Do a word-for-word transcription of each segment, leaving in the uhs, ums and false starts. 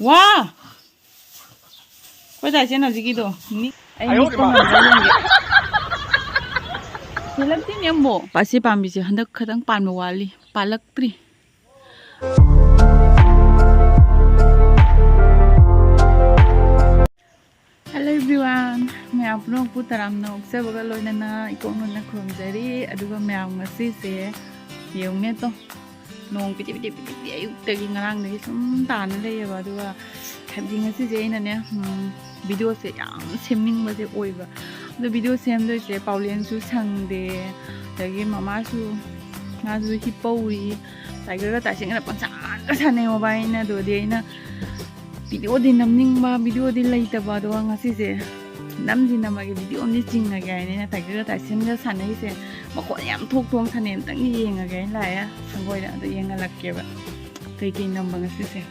ꯋꯥ! ꯑꯩꯈꯣꯏ ꯇꯥꯏꯁꯦꯅ ꯍꯧꯖꯤꯛꯀꯤꯗꯣ꯫ ꯃꯤ-, ꯑꯩ ꯑꯌꯣ, ꯅꯤꯛꯄ ꯏꯃꯥ꯫ ꯉꯝꯕ꯭ꯔꯥ ꯌꯦꯡꯒꯦ꯫ ꯍꯦꯜꯂꯛꯇꯦꯅꯦ ꯑꯃꯨꯛ꯫ ꯄꯥꯁꯤ ꯄꯥꯝꯕꯤꯁꯦ ꯍꯟꯗꯛ ꯈꯇꯪ ꯄꯥꯟꯕ ꯋꯥꯠꯂꯤ, ꯄꯥꯜꯂꯛꯇ꯭ꯔꯤ꯫ Hello everyone, ꯃꯌꯥꯝ ꯄꯨꯝꯅꯃꯛꯄꯨ ꯇꯔꯥꯝꯅ ꯑꯣꯛꯆꯕꯒ ꯂꯣꯏꯅꯅ ꯏꯀꯣꯛ ꯅꯣꯟꯅ ꯈꯨꯔꯨꯝꯖꯔꯤ꯫ ꯑꯗꯨꯒ ꯃꯌꯥꯝ, ꯉꯁꯤꯁꯦ ꯌꯦꯡꯉꯨꯅꯦ ꯇꯣ, ꯅꯣꯡ ꯄꯤꯇꯤ ꯄꯤꯇꯤ ꯄꯤꯇꯤ ꯄꯤꯇꯤ ꯑꯌꯨꯛꯇꯒꯤ ꯉꯔꯥꯡꯗꯒꯤ ꯁꯨꯝ ꯇꯥꯅ ꯂꯩꯌꯦꯕ꯫ ꯑꯗꯨꯒ ꯍꯥꯏꯕꯗꯤ ꯉꯁꯤꯁꯦ ꯑꯩꯅꯅꯦ, ꯎꯝ, videoꯁꯦ ꯌꯥꯝ ꯁꯦꯝꯅꯤꯡꯕꯁꯦ ꯑꯣꯏꯕ꯫ ꯑꯗꯣ video ꯁꯦꯝꯗꯣꯏꯁꯦ ꯄꯥꯎꯂꯦꯟꯁꯨ ꯁꯪꯗꯦ, ꯑꯗꯒꯤ ꯃꯃꯥꯁꯨ, ꯃꯥꯁꯨ ꯍꯤꯞꯄꯧꯔꯤ꯫ ꯇꯥꯏꯒꯔꯒ ꯇꯥꯏꯁꯟꯒꯅ ꯄꯪꯁꯥꯟꯗ ꯁꯥꯟꯅꯩ ꯃꯣꯕꯥꯏꯜꯅ꯫ ꯑꯗꯨꯗꯤ ꯑꯩꯅ videoꯗꯤ ꯅꯝꯅꯤꯡꯕ, videoꯗꯤ ꯂꯩꯇꯕ꯫ ꯑꯗꯨꯒ ꯉꯁꯤꯁꯦ ꯅꯝꯗꯤ ꯅꯝꯃꯒꯦ, video ꯑꯃꯗꯤ ꯆꯤꯡꯉꯒꯦ ꯍꯥꯏꯅ ꯑꯩꯅ ꯇꯥꯏꯒꯔꯒ ꯇꯥꯏꯁꯟꯒ ꯁꯥꯟꯅꯩꯁꯦ꯫ ꯃꯈꯣꯟ ꯌꯥꯝ ꯊꯣꯛ ꯊꯣꯛꯅ ꯁꯥꯟꯅꯩ꯫ ꯑꯝꯇꯪ ꯌꯦꯡꯉꯒꯦ ꯍꯥꯏꯅ ꯂꯥꯛꯑꯦ ꯁꯪꯒꯣꯏꯗ꯫ ꯑꯗꯨ ꯌꯦꯡꯍꯜꯂꯛꯀꯦꯕ ꯀꯩꯀꯩ ꯅꯝꯕ ꯉꯁꯤꯁꯦ꯫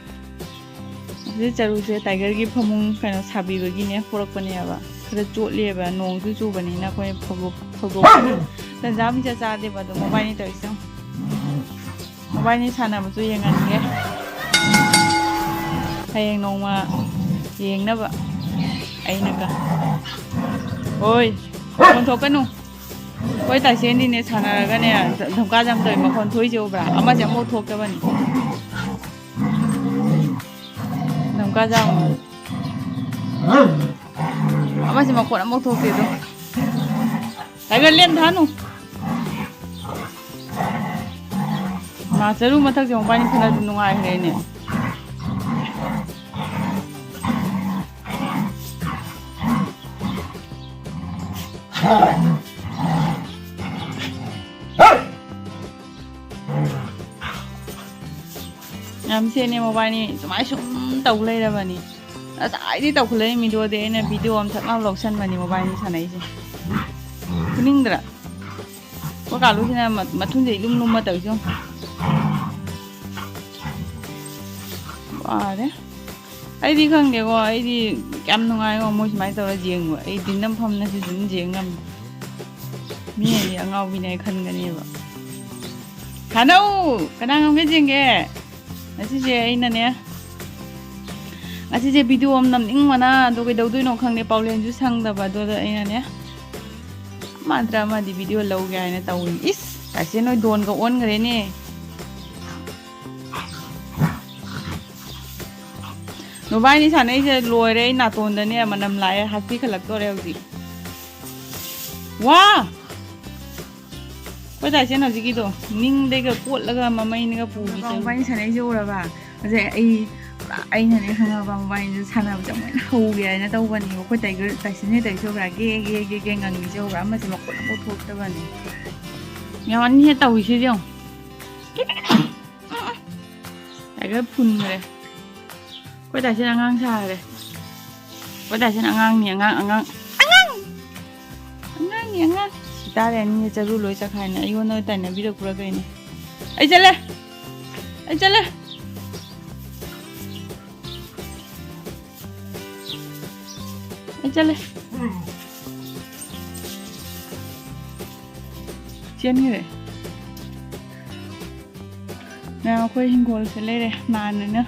ꯍꯧꯖꯤꯛ ꯆꯔꯨꯁꯦ ꯇꯥꯏꯒꯔꯒꯤ ꯐꯃꯨꯡ ꯀꯩꯅꯣ ꯁꯥꯕꯤꯕꯒꯤꯅꯦ ꯄꯨꯔꯛꯄꯅꯦꯕ꯫ ꯈꯔ ꯆꯣꯠꯂꯦꯕ, ꯅꯣꯡꯁꯨ ꯆꯨꯕꯅꯤꯅ ꯑꯩꯈꯣꯏ ꯐꯧꯗꯣꯛ-, ꯐꯧꯗꯣꯛꯄꯗꯣ ꯇꯟꯖꯥ ꯑꯃ ꯏꯆꯥ ꯆꯥꯗꯦꯕ꯫ ꯑꯗꯣ ꯃꯕꯥꯏꯅꯤ ꯇꯧꯔꯤꯁꯦ ꯌꯦꯡꯉꯣ꯫ ꯃꯕꯥꯏꯅꯤ ꯁꯥꯟꯅꯕꯁꯨ ꯌꯦꯡꯍꯟꯒꯦ꯫ ꯍꯌꯦꯡ ꯅꯣꯡꯃ ꯌꯦꯡꯅꯕ ꯑꯩꯅꯒ꯫ ꯍꯣꯏ, ꯃꯈꯣꯟ ꯊꯣꯛꯀꯅꯨ꯫ ꯍꯣꯏ, ꯇꯥꯏꯁꯦꯟꯗꯤꯅꯦ ꯁꯥꯟꯅꯔꯒꯅꯦ, ꯙꯝꯀꯥ ꯖꯝ ꯇꯧꯋꯤ꯫ ꯃꯈꯣꯟ ꯊꯣꯛꯏꯁꯦ ꯎꯕ꯭ꯔꯥ? ꯑꯃꯁꯦ ꯑꯃꯐꯥꯎ ꯊꯣꯛꯇꯕꯅꯤ꯫ ꯙꯝꯀꯥ ꯖꯝ꯫ ꯑꯃꯁꯦ ꯃꯈꯣꯟ ꯑꯃꯐꯥꯎ ꯊꯣꯛꯇꯦ ꯑꯗꯣ꯫ ꯇꯥꯏꯒꯔ, ꯂꯦꯝ ꯊꯥꯅꯨ꯫ ꯃꯥ ꯆꯔꯨ ꯃꯊꯛꯁꯦ ꯃꯕꯥꯅꯤ ꯐꯅꯗꯨꯝ ꯅꯨꯡꯉꯥꯏꯈ꯭ꯔꯦꯅꯦ꯫ ꯌꯥꯝ ꯁꯦꯟꯅꯦ ꯃꯕꯥꯅꯤ ꯁꯨꯃꯥꯏ ꯁꯨꯝ ꯇꯧ ꯂꯩꯔꯕꯅꯤ꯫ ꯉꯁꯥꯏꯗꯤ ꯇꯧꯈꯠꯂꯛꯏ ꯃꯤꯗꯣꯗꯤ ꯑꯩꯅ video ꯑꯃ ꯊꯛ ꯂꯥꯎ ꯂꯧꯁꯟꯕꯅꯤ ꯃꯕꯥꯅꯤ ꯁꯥꯟꯅꯩꯁꯦ꯫ ꯐꯨꯅꯤꯡꯗ꯭ꯔꯥ? ꯑꯩꯈꯣꯏ ꯀꯥꯂꯨꯁꯤꯅ ꯃ-, ꯃꯊꯨꯟꯁꯦ ꯏꯂꯨꯝ ꯂꯨꯝꯃ ꯇꯧꯔꯤꯁꯦ ꯌꯦꯡꯉꯨ꯫ ꯋꯥꯔꯦ꯫ ꯑꯩꯗꯤ ꯈꯪꯗꯦꯀꯣ, ꯑꯩꯗꯤ ꯌꯥꯝ ꯅꯨꯡꯉꯥꯏꯉꯣ ꯃꯣꯏ ꯁꯨꯃꯥꯏꯅ ꯇꯧꯔ ꯌꯦꯡꯕ꯫ ꯑꯩ ꯗꯤꯟ ꯑꯃ ꯐꯝꯅꯁꯨ ꯑꯗꯨꯝ ꯌꯦꯡ ꯉꯝꯃꯤ꯫ ꯃꯤꯅꯗꯤ ꯑꯉꯥꯎꯕꯤꯅꯦ ꯈꯟꯒꯅꯦꯕ꯫ ꯊꯥꯅꯧ! ꯀꯅꯥ ꯉꯝꯒꯦ ꯌꯦꯡꯒꯦ꯫ ꯉꯁꯤꯁꯦ ꯑꯩꯅꯅꯦ, ꯉꯁꯤꯁꯦ ꯚꯤꯗꯤꯑꯣ ꯑꯃ ꯅꯝꯅꯤꯡꯕꯅ, ꯑꯗꯣ ꯀꯩꯗꯧꯗꯣꯏꯅꯣ ꯈꯪꯗꯦ, ꯄꯥꯎꯂꯦꯟꯁꯨ ꯁꯪꯗꯕ, ꯑꯗꯨꯗ ꯑꯩꯅꯅꯦ ꯃꯥꯟꯇ꯭ꯔ ꯑꯃꯗꯤ ꯚꯤꯗꯤꯑꯣ ꯂꯧꯒꯦ ꯍꯥꯏꯅ ꯇꯧꯔꯤꯅꯤ꯫ ꯏꯁ, ꯇꯥꯏꯁꯦ ꯅꯣꯏ ꯗꯣꯟꯒ ꯑꯣꯟꯈ꯭ꯔꯦꯅꯦ꯫ ꯃꯕꯥꯏꯅꯤ ꯁꯥꯟꯅꯩꯁꯦ ꯂꯣꯏꯔꯦ, ꯑꯩ ꯅꯥꯇꯣꯟꯗꯅꯦ ꯃꯅꯝ ꯂꯥꯛꯑꯦ, ꯍꯥꯠꯄꯤ ꯈꯜꯂꯛꯇꯣꯔꯦ ꯍꯧꯖꯤꯛ꯫ ꯋꯥ! ꯑꯩꯈꯣꯏ ꯇꯥꯏꯁꯦꯅ ꯍꯧꯖꯤꯛꯀꯤꯗꯣ ꯅꯤꯡꯗꯩꯒ ꯀꯣꯠꯂꯒ ꯃꯃꯩꯅꯒ ꯄꯨꯈꯤꯗꯣ꯫ ꯃꯕꯥꯏꯅꯤ ꯁꯥꯟꯅꯩꯁꯦ ꯎꯔꯕ? ꯑꯗꯩ ꯑꯩ ꯄꯨꯔꯥ ꯑꯩꯅꯅꯦ ꯈꯪꯉꯕ, ꯃꯕꯥꯏꯅꯤꯁꯦ ꯁꯥꯟꯅꯕꯁꯦ ꯑꯃꯨꯛ ꯍꯦꯟꯅ ꯍꯧꯒꯦ ꯍꯥꯏꯅ ꯇꯧꯕꯅꯦꯕ꯫ ꯑꯩꯈꯣꯏ ꯇꯥꯏꯒ ꯇꯥꯏꯁꯦꯟ ꯍꯦꯛ ꯇꯧꯔꯤꯁꯦ ꯎꯕ꯭ꯔꯥ? ꯒꯦ ꯒꯦ ꯒꯦ ꯒꯦ ꯉꯪꯉꯤꯁꯦ ꯎꯕ꯭ꯔꯥ? ꯑꯃꯁꯦ ꯃꯈꯨꯠ ꯑꯃꯐꯥꯎ ꯊꯣꯛꯇꯕꯅꯦ꯫ ꯌꯥꯝ ꯑꯅꯤ ꯍꯦꯛ ꯇꯧꯔꯤꯁꯦ ꯌꯦꯡꯉꯣ꯫ ꯇꯥꯏꯒꯔ ꯐꯨꯟꯈ꯭ꯔꯦ꯫ ꯑꯩꯈꯣꯏ ꯇꯥꯏꯁꯤꯅ ꯑꯉꯥꯡ ꯁꯥꯈ꯭ꯔꯦ꯫ ꯑꯩꯈꯣꯏ ꯇꯥꯏꯁꯤꯅ ꯑꯉꯥꯡꯅꯤ, ꯑꯉꯥꯡ, ꯑꯉꯥꯡ, ꯑꯉꯥꯡ! ꯑꯉꯥꯡꯅꯤ, ꯑꯉꯥꯡ! ꯁꯤ ꯇꯥꯔꯦ, ꯑꯅꯤꯁꯦ ꯆꯔꯨ ꯂꯣꯏ ꯆꯠꯈꯥꯏꯅ ꯑꯩꯉꯣꯟꯗ ꯑꯣꯏꯅ ꯇꯥꯏꯅꯕꯤꯔꯛꯄ꯭ꯔꯥ ꯀꯩꯅꯣ? ꯑꯩ ꯆꯠꯂꯦ! ꯑꯩ ꯆꯠꯂꯦ! ꯑꯩ ꯆꯠꯂꯦ꯫ ꯆꯦꯟꯈ꯭ꯔꯦ꯫ ꯃꯌꯥꯝ ꯑꯩꯈꯣꯏ ꯍꯤꯡꯒꯣꯜꯁꯦ ꯂꯩꯔꯦ꯫ ꯅꯍꯥꯟ ꯑꯩꯅ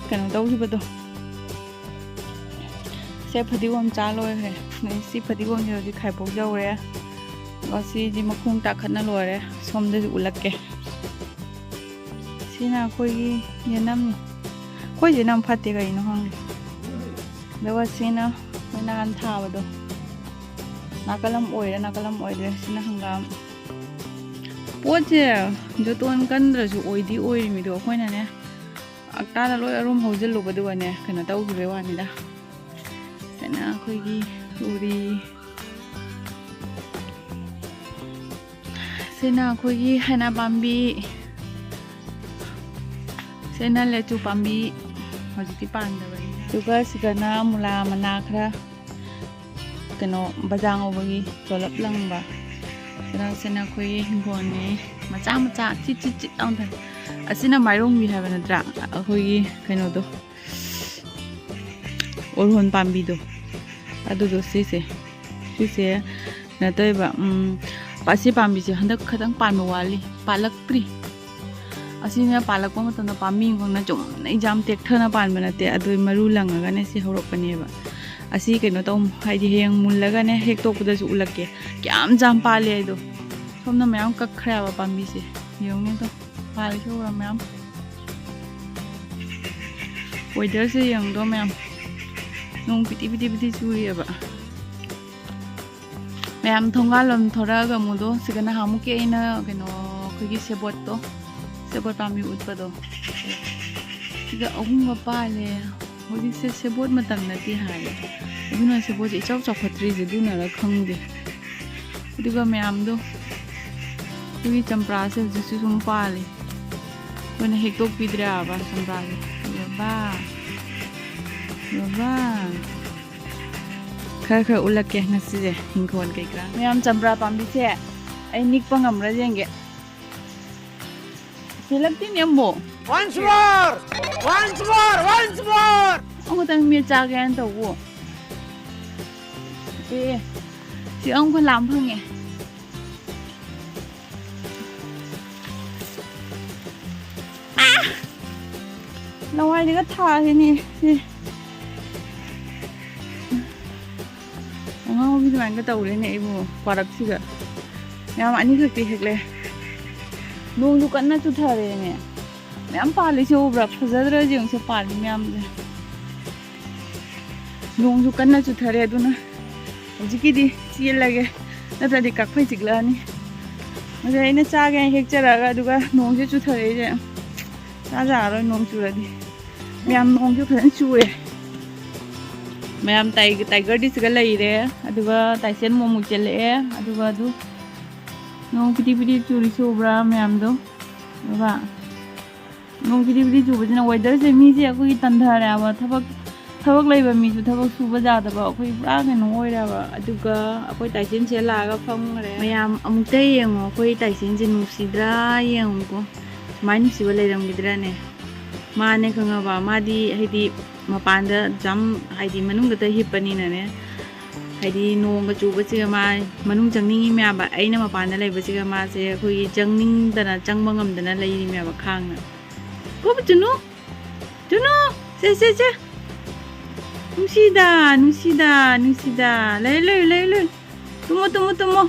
ꯀꯩꯅꯣ ꯇꯧꯈꯤꯕꯗꯣ꯫ ꯁꯦ ꯐꯗꯤꯒꯣꯝ ꯆꯥ ꯂꯣꯏꯈ꯭ꯔꯦ꯫ ꯑꯗꯩ ꯁꯤ ꯐꯗꯤꯒꯣꯝꯁꯦ ꯍꯧꯖꯤꯛ ꯈꯥꯏꯕꯣꯛ ꯌꯧꯔꯦ꯫ ꯑꯗꯨꯒ ꯁꯤꯗꯤ ꯃꯈꯣꯡ ꯇꯥꯈꯠꯅ ꯂꯣꯏꯔꯦ꯫ ꯁꯣꯝꯗꯁꯨ ꯎꯠꯂꯛꯀꯦ꯫ ꯁꯤꯅ ꯑꯩꯈꯣꯏꯒꯤ ꯌꯦꯅꯝꯅꯤ꯫ ꯑꯩꯈꯣꯏ ꯌꯦꯅꯝ ꯐꯠꯇꯦ ꯀꯩꯅꯣ ꯈꯪꯗꯦ꯫ ꯑꯗꯨꯒ ꯁꯤꯅ ꯑꯩꯈꯣꯏ ꯅꯍꯥꯟ ꯊꯥꯕꯗꯣ꯫ ꯅꯥꯀꯜ ꯑꯃ ꯑꯣꯏꯔꯦ, ꯅꯥꯀꯜ ꯑꯃ ꯑꯣꯏꯗ꯭ꯔꯦ꯫ ꯁꯤꯅ ꯍꯪꯒꯥꯝ꯫ ꯄꯣꯠꯁꯦ ꯖꯣꯇꯣꯟ ꯀꯟꯗ꯭ꯔꯁꯨ ꯑꯣꯏꯗꯤ ꯑꯣꯏꯔꯤꯃꯤꯗꯣ ꯑꯩꯈꯣꯏꯅꯅꯦ꯫ ꯍꯞꯇꯥꯗ ꯂꯣꯏ ꯑꯔꯨꯝ ꯍꯧꯖꯤꯜꯂꯨꯕꯗꯨꯒꯅꯦ ꯀꯩꯅꯣ ꯇꯧꯈꯤꯕꯩ ꯋꯥꯅꯤꯗ꯫ ꯁꯤꯅ ꯑꯩꯈꯣꯏꯒꯤ ꯎꯔꯤ꯫ ꯁꯤꯅ ꯑꯩꯈꯣꯏꯒꯤ ꯍꯩꯅꯥ ꯄꯥꯝꯕꯤ꯫ ꯁꯤꯅ ꯂꯦꯆꯨ ꯄꯥꯝꯕꯤ꯫ ꯍꯧꯖꯤꯛꯇꯤ ꯄꯥꯟꯗꯕꯅꯤ꯫ ꯑꯗꯨꯒ ꯁꯤꯗꯅ ꯃꯨꯂꯥ ꯃꯅꯥ ꯈꯔ, ꯀꯩꯅꯣ, ꯕꯖꯥꯔ ꯉꯧꯕꯒꯤ ꯆꯣꯂꯞ ꯂꯪꯕ꯫ ꯁꯤꯅ, ꯁꯤꯅ ꯑꯩꯈꯣꯏꯒꯤ ꯍꯤꯡꯒꯣꯜꯅꯤ꯫ ꯃꯆꯥ ꯃꯆꯥ ꯆꯤꯠ ꯆꯤꯠ ꯆꯤꯠ ꯂꯥꯎꯅ ꯊꯥꯏ꯫ ꯑꯁꯤꯅ ꯃꯥꯏꯔꯣꯡꯕꯤ ꯍꯥꯏꯕ ꯅꯠꯇ꯭ꯔꯥ? ꯑꯩꯈꯣꯏꯒꯤ ꯀꯩꯅꯣꯗꯣ, ꯑꯣꯔꯍꯣꯟ ꯄꯥꯝꯕꯤꯗꯣ꯫ ꯑꯗꯨꯗꯣ ꯁꯤꯁꯦ꯫ ꯁꯤꯁꯦ ꯀꯩꯅꯣ ꯇꯧꯋꯦꯕ, ꯎꯝ, ꯄ-, ꯑꯁꯤ ꯄꯥꯝꯕꯤꯁꯦ ꯍꯟꯗꯛ ꯈꯇꯪ ꯄꯥꯟꯕ ꯋꯥꯠꯂꯤ, ꯄꯥꯜꯂꯛꯇ꯭ꯔꯤ꯫ ꯑꯁꯤꯅ ꯄꯥꯜꯂꯛꯄ ꯃꯇꯝꯗ ꯄꯥꯝꯕꯤ ꯑꯃꯈꯛꯅ ꯆꯨꯝꯅ ꯌꯥꯝ ꯇꯦꯛꯊꯅ ꯄꯥꯟꯕ ꯅꯠꯇꯦ, ꯑꯗꯨ ꯃꯔꯨ ꯂꯪꯉꯒꯅꯦ ꯁꯤ ꯍꯧꯔꯛꯄꯅꯦꯕ꯫ ꯑꯁꯤ ꯀꯩꯅꯣ ꯇꯧ, ꯍꯥꯏꯗꯤ ꯍꯌꯦꯡ ꯃꯨꯜꯂꯒꯅꯦ ꯍꯦꯛꯇꯣꯛꯄꯗꯁꯨ ꯎꯠꯂꯛꯀꯦ꯫ ꯀꯌꯥꯝ ꯌꯥꯝ ꯄꯥꯜꯂꯦ ꯍꯥꯏꯗꯣ꯫ ꯁꯣꯝꯗ ꯃꯌꯥꯝ ꯀꯛꯈ꯭ꯔꯦꯕ ꯄꯥꯝꯕꯤꯁꯦ꯫ ꯌꯦꯡꯉꯨꯅꯦ ꯑꯗꯣ, ꯄꯥꯜꯂꯤꯁꯦ ꯎꯕ꯭ꯔꯥ ꯃꯌꯥꯝ? Weatherꯁꯦ ꯌꯦꯡꯗꯣ ꯃꯌꯥꯝ꯫ ꯅꯣꯡ ꯄꯤꯇꯤ ꯄꯤꯇꯤ ꯄꯤꯇꯤ ꯆꯨꯔꯤꯑꯕ꯫ ꯃꯌꯥꯝ ꯊꯣꯡꯒꯥꯜ ꯂꯣꯝ ꯊꯣꯔꯛꯑꯒ ꯑꯃꯨꯛꯗꯣ, ꯁꯤꯒ ꯅꯍꯥꯟꯃꯨꯛꯀꯤ ꯑꯩꯅ ꯀꯩꯅꯣ, ꯑꯩꯈꯣꯏꯒꯤ ꯁꯦꯕꯣꯠꯇꯣ, ꯁꯦꯕꯣꯠ ꯄꯥꯝꯕꯤ ꯎꯠꯄꯗꯣ, ꯁꯤꯒ ꯑꯍꯨꯝꯒ ꯄꯥꯜꯂꯦ꯫ ꯍꯧꯖꯤꯛꯁꯦ ꯁꯦꯕꯣꯠ ꯃꯇꯝ ꯅꯠꯇꯦ ꯍꯥꯏꯌꯦ, ꯑꯗꯨꯅ ꯁꯦꯕꯣꯠꯁꯦ ꯏꯆꯥꯎ ꯆꯥꯎꯈꯠꯇ꯭ꯔꯤꯁꯦ ꯑꯗꯨꯅꯔ ꯈꯪꯗꯦ꯫ ꯑꯗꯨꯒ ꯃꯌꯥꯝꯗꯣ, ꯑꯩꯈꯣꯏꯒꯤ ꯆꯝꯄ꯭ꯔꯥꯁꯦ ꯍꯧꯖꯤꯛꯁꯨ ꯁꯨꯝ ꯄꯥꯜꯂꯤ, ꯑꯩꯈꯣꯏꯅ ꯍꯦꯛꯇꯣꯛꯄꯤꯗ꯭ꯔꯦꯕ ꯆꯝꯄ꯭ꯔꯥꯁꯦ꯫ ꯕꯕꯥ, ꯕꯕꯥ, ꯈꯔ ꯈꯔ ꯎꯠꯂꯛꯀꯦ ꯉꯁꯤꯁꯦ ꯍꯤꯡꯈꯣꯜ ꯀꯩꯀꯥ꯫ ꯃꯌꯥꯝ, ꯆꯝꯄ꯭ꯔꯥ ꯄꯥꯝꯕꯤꯁꯦ ꯑꯩ ꯅꯤꯛꯄ ꯉꯝꯕ꯭ꯔꯥ ꯌꯦꯡꯒꯦ꯫ ꯍꯦꯜꯂꯛꯇꯦꯅꯦ ꯑꯃꯨꯛ꯫ Once more! Once more! Once more! ꯑꯃꯨꯛꯇꯪ ꯃꯦꯠ ꯆꯥꯒꯦ ꯍꯥꯏꯅ ꯇꯧꯕꯨ꯫ ꯑꯦ, ꯁꯤ ꯑꯃꯨꯛꯀ ꯂꯥꯝ ꯐꯪꯉꯦ꯫ ꯑꯥ! ꯂꯋꯥꯏꯗꯒ ꯊꯥꯔꯤꯅꯦ ꯁꯤ꯫ ꯑꯉꯥꯎꯕꯤ ꯑꯗꯨꯃꯥꯏꯅꯒ ꯇꯧꯔꯦꯅꯦ ꯑꯩꯕꯨ ꯀ꯭ꯋꯥꯔꯛꯁꯤꯒ꯫ ꯃꯌꯥꯝ, ꯑꯅꯤꯈꯛꯇꯤ ꯍꯦꯛꯂꯦ꯫ ꯅꯣꯡꯁꯨ ꯀꯟꯅ ꯆꯨꯊꯔꯦꯅꯦ꯫ ꯃꯌꯥꯝ ꯄꯥꯜꯂꯤꯁꯦ ꯎꯕ꯭ꯔꯥ? ꯐꯖꯗ꯭ꯔꯥ ꯌꯦꯡꯉꯨꯁꯦ ꯄꯥꯜꯂꯤ ꯃꯌꯥꯝꯁꯦ꯫ ꯅꯣꯡꯁꯨ ꯀꯟꯅ ꯆꯨꯊꯔꯦ, ꯑꯗꯨꯅ ꯍꯧꯖꯤꯛꯀꯤꯗꯤ ꯆꯦꯜꯂꯒꯦ, ꯅꯠꯇ꯭ꯔꯗꯤ ꯀꯛꯐꯩ ꯆꯤꯛꯂꯛꯑꯅꯤ꯫ ꯑꯗꯨ ꯑꯩꯅ ꯆꯥꯒꯦ ꯍꯥꯏꯅ ꯍꯦꯛꯆꯔꯛꯑꯒ, ꯑꯗꯨꯒ ꯅꯣꯡꯁꯦ ꯆꯨꯊꯔꯛꯏꯁꯦ, ꯆꯥ ꯌꯥꯔꯔꯣꯏ ꯅꯣꯡ ꯆꯨꯔꯗꯤ꯫ ꯃꯌꯥꯝ, ꯅꯣꯡꯁꯨ ꯐꯖꯅ ꯆꯨꯔꯦ꯫ ꯃꯌꯥꯝ, ꯇꯥꯏ-, ꯇꯥꯏꯒꯔꯗꯤ ꯁꯤꯒ ꯂꯩꯔꯦ, ꯑꯗꯨꯒ ꯇꯥꯏꯁꯦꯟ ꯑꯃꯨꯛ ꯑꯃꯨꯛ ꯆꯦꯜꯂꯛꯑꯦ, ꯑꯗꯨꯒ ꯑꯗꯨ ꯅꯣꯡ ꯄꯤꯇꯤ ꯄꯤꯇꯤ ꯆꯨꯔꯤꯁꯦ ꯎꯕ꯭ꯔꯥ ꯃꯌꯥꯝꯗꯣ? ꯎꯕ꯭ꯔꯥ? ꯅꯣꯡ ꯄꯤꯇꯤ ꯄꯤꯇꯤ ꯆꯨꯕꯁꯤꯅ weatherꯁꯦ, ꯃꯤꯁꯦ ꯑꯩꯈꯣꯏꯒꯤ ꯇꯟꯊꯔꯦꯕ꯫ ꯊꯕꯛ, ꯊꯕꯛ ꯂꯩꯕ ꯃꯤꯁꯨ ꯊꯕꯛ ꯁꯨꯕ ꯌꯥꯗꯕ, ꯑꯩꯈꯣꯏ ꯄꯨꯔꯥ ꯀꯩꯅꯣ ꯑꯣꯏꯔꯦꯕ꯫ ꯑꯗꯨꯒ ꯑꯩꯈꯣꯏ ꯇꯥꯏꯁꯦꯟꯁꯦ ꯂꯥꯛꯑꯒ ꯐꯝꯈ꯭ꯔꯦ꯫ ꯃꯌꯥꯝ, ꯑꯃꯨꯛꯇ ꯌꯦꯡꯉꯣ, ꯑꯩꯈꯣꯏ ꯇꯥꯏꯁꯦꯟꯁꯦ ꯅꯨꯡꯁꯤꯗ꯭ꯔꯥ ꯌꯦꯡꯉꯨꯀꯣ꯫ ꯁꯨꯃꯥꯏꯅ ꯅꯨꯡꯁꯤꯕ ꯂꯩꯔꯝꯈꯤꯗ꯭ꯔꯥꯅꯦ? ꯃꯥꯅꯦ ꯈꯪꯉꯕ, ꯃꯥꯗꯤ ꯍꯥꯏꯗꯤ ꯃꯄꯥꯟꯗ ꯖꯝ, ꯍꯥꯏꯗꯤ ꯃꯅꯨꯡꯗꯇ ꯍꯤꯞꯄꯅꯤꯅꯅꯦ, ꯍꯥꯏꯗꯤ ꯅꯣꯡꯒ ꯆꯨꯕꯁꯤꯒ ꯃꯥ ꯃꯅꯨꯡ ꯆꯪꯅꯤꯡꯉꯤ ꯃꯌꯥꯝꯕ, ꯑꯩꯅ ꯃꯄꯥꯟꯗ ꯂꯩꯕꯁꯤꯒ ꯃꯥꯁꯦ ꯑꯩꯈꯣꯏꯒꯤ ꯆꯪꯅꯤꯡꯗꯅ ꯆꯪꯕ ꯉꯝꯗꯅ ꯂꯩꯔꯤ ꯃꯌꯥꯝꯕ ꯈꯥꯡꯅ꯫ ꯀꯣꯕ ꯆꯨꯅꯨ, ꯆꯨꯅꯨ, ꯁꯦ ꯁꯦ ꯁꯦ꯫ ꯅꯨꯡꯁꯤꯗ, ꯅꯨꯡꯁꯤꯗ, ꯅꯨꯡꯁꯤꯗ꯫ ꯂꯩ ꯂꯩ ꯂꯩ ꯂꯩ꯫ ꯇꯨꯝꯃꯣ ꯇꯨꯝꯃꯣ ꯇꯨꯝꯃꯣ꯫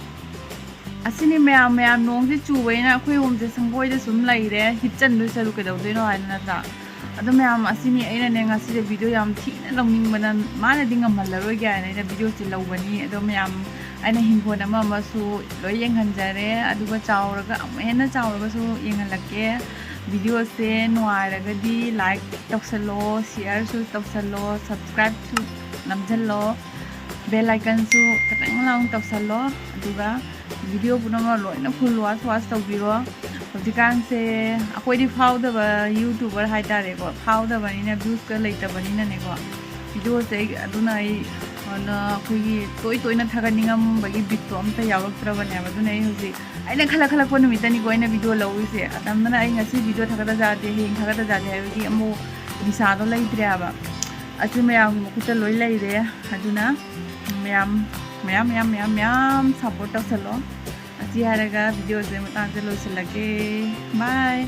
ꯑꯁꯤꯅꯤ ꯃꯌꯥꯝ ꯃꯌꯥꯝ, ꯅꯣꯡꯁꯦ ꯆꯨꯕꯅꯤꯅ ꯑꯩꯈꯣꯏ ꯍꯣꯝꯁꯦ ꯁꯪꯒꯣꯏꯗ ꯁꯨꯝ ꯂꯩꯔꯦ, ꯍꯤꯠꯆꯟꯗꯣꯏ ꯁꯔꯨꯛ ꯀꯩꯗꯧꯗꯣꯏꯅꯣ ꯍꯥꯏꯅ, ꯅꯠꯇ꯭ꯔꯥ? ꯑꯗꯣ ꯃꯌꯥꯝ, ꯑꯁꯤꯅꯤ ꯑꯩꯅꯅꯦ ꯉꯁꯤꯁꯦ ꯚꯤꯗꯤꯑꯣ ꯌꯥꯝ ꯊꯤꯅ ꯂꯧꯅꯤꯡꯕꯅ, ꯃꯥꯅꯗꯤ ꯉꯝꯍꯜꯂꯔꯣꯏꯒꯦ ꯍꯥꯏꯅ ꯑꯩꯅ ꯚꯤꯗꯤꯑꯣꯁꯦ ꯂꯧꯕꯅꯤ꯫ ꯑꯗꯣ ꯃꯌꯥꯝ, ꯑꯩꯅ ꯍꯤꯡꯈꯣꯜ ꯑꯃ ꯑꯃꯁꯨ ꯂꯣꯏ ꯌꯦꯡꯍꯟꯖꯔꯦ, ꯑꯗꯨꯒ ꯆꯥꯎꯔꯒ ꯑꯃꯨꯛ ꯍꯦꯟꯅ ꯆꯥꯎꯔꯒꯁꯨ ꯌꯦꯡꯍꯜꯂꯛꯀꯦ꯫ ꯚꯤꯗꯤꯑꯣꯁꯦ ꯅꯨꯡꯉꯥꯏꯔꯒꯗꯤ ꯂꯥꯏꯛ ꯇꯧꯁꯜꯂꯣ, ꯁꯤꯌꯔꯁꯨ ꯇꯧꯁꯜꯂꯣ, ꯁꯕꯁꯀ꯭ꯔꯥꯏꯕꯁꯨ ꯅꯝꯁꯜꯂꯣ, ꯕꯦꯜ ꯑꯥꯏꯀꯟꯁꯨ ꯈꯤꯇꯪ ꯂꯥꯎꯅ ꯇꯧꯁꯜꯂꯣ꯫ ꯑꯗꯨꯒ ꯚꯤꯗꯤꯑꯣ ꯄꯨꯝꯅꯃꯛ ꯂꯣꯏꯅ ꯐꯨꯜ ꯋꯥꯆ ꯋꯥꯆ ꯇꯧꯕꯤꯔꯣ꯫ ꯍꯧꯖꯤꯛꯀꯥꯟꯁꯦ ꯑꯩꯈꯣꯏꯗꯤ ꯐꯥꯎꯗꯕ ꯌꯨꯇ꯭ꯌꯨꯕꯔ ꯍꯥꯏꯇꯥꯔꯦꯀꯣ, ꯐꯥꯎꯗꯕꯅꯤꯅ, ꯚ꯭ꯌꯨꯁꯀ ꯂꯩꯇꯕꯅꯤꯅꯅꯦꯀꯣ, ꯚꯤꯗꯤꯑꯣꯁꯦ ꯑꯩ, ꯑꯗꯨꯅ ꯑꯩ, ꯑꯗꯨꯅ ꯑꯩꯈꯣꯏꯒꯤ ꯇꯣꯏ ꯇꯣꯏꯅ ꯊꯥꯒꯠꯅꯤꯡꯉꯝꯕꯒꯤ ꯕꯤꯠꯇꯣ ꯑꯝꯇ ꯌꯥꯎꯔꯛꯇ꯭ꯔꯕꯅꯦꯕ꯫ ꯑꯗꯨꯅ ꯑꯩ ꯍꯧꯖꯤꯛ ꯑꯩꯅ ꯈꯜꯂꯛ ꯈꯜꯂꯛꯄ ꯅꯨꯃꯤꯠꯇꯅꯤꯀꯣ ꯑꯩꯅ ꯚꯤꯗꯤꯑꯣ ꯂꯧꯔꯤꯁꯦ꯫ ꯑꯅꯝꯕꯅ ꯑꯩ ꯉꯁꯤ ꯚꯤꯗꯤꯑꯣ ꯊꯥꯒꯠꯇ ꯌꯥꯗꯦ, ꯍꯌꯦꯡ ꯊꯥꯒꯠꯇ ꯌꯥꯗꯦ ꯍꯥꯏꯕꯒꯤ ꯑꯃꯨꯛ ꯅꯤꯁꯥꯗꯣ ꯂꯩꯇ꯭ꯔꯦ ꯍꯥꯏꯕ꯫ ꯑꯁꯤ ꯃꯌꯥꯝꯒꯤ ꯃꯈꯨꯠꯇ ꯂꯣꯏ ꯂꯩꯔꯦ꯫ ꯑꯗꯨꯅ ꯃꯌꯥꯝ, ꯃꯌꯥꯝ, ꯃꯌꯥꯝ, ꯃꯌꯥꯝ, ꯃꯌꯥꯝ ꯁꯞꯄꯣꯔꯠ ꯇꯧꯁꯜꯂꯣ꯫ ꯑꯁꯤ ꯍꯥꯏꯔꯒ ꯚꯤꯗꯤꯑꯣꯁꯦ ꯃꯇꯥꯡꯁꯦ ꯂꯣꯏꯁꯤꯜꯂꯒꯦ꯫ ꯕꯥꯏ꯫